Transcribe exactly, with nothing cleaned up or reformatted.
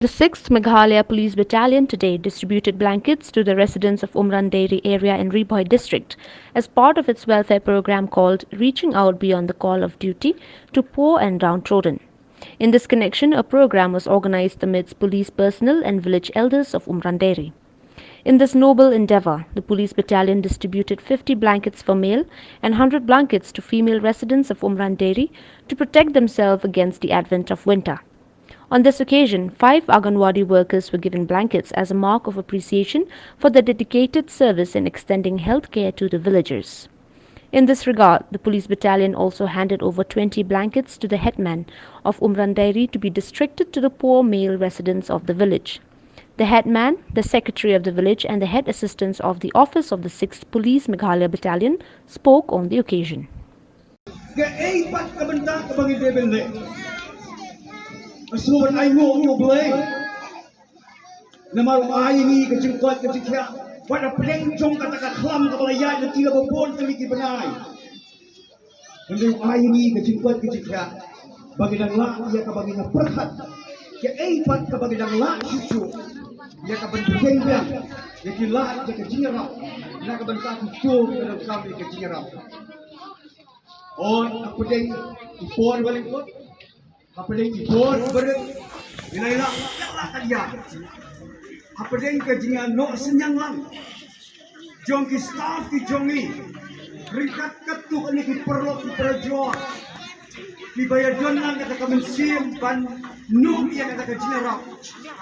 The sixth Meghalaya Police Battalion today distributed blankets to the residents of Umranderi area in Ri Bhoi district as part of its welfare program called Reaching Out Beyond the Call of Duty to Poor and Downtrodden. In this connection, a program was organized amidst police personnel and village elders of Umranderi. In this noble endeavor, the police battalion distributed fifty blankets for male and one hundred blankets to female residents of Umranderi to protect themselves against the advent of winter. On this occasion, five Anganwadi workers were given blankets as a mark of appreciation for their dedicated service in extending health care to the villagers. In this regard, the police battalion also handed over twenty blankets to the headman of Umranderi to be distributed to the poor male residents of the village. The headman, the secretary of the village, and the head assistants of the office of the sixth Police Meghalaya Battalion spoke on the occasion. Kaei pat ka bynta kaba ngi dei ban leh? Ka shu ban ainguh ïa U Blei. Namar u ai ïa ngi ka jingkoit ka jingkhiah. Wat hapdeng jong kata ka khlam kaba la ïaid na ki laba bun tylli ki bnai. Hynrei u ai ïa ngi ka jingkoit ka jingkhiah ba ngi dang lah ïa kaba ngi na pyrkhat. Kaei pat kaba ngi dang lah shuh shuh ïa ka ban pynbeit biang ïa ki lad ïa ka jingïarap. Na ka bynta ki shuh ki dang kam ïa ka jingïarap. Oi, hapdeng i por ba lyngkot, hapdeng i por ba rit, i la i la, i la ka ïa. Hapdeng ka jingïanoh synñiang lang jong ki staff ki jong ngi, ryngkat katto katne ki paralok ki parajor kiba ïadon lang kata ka mynsiem ban noh ïa kata ka jingïarap.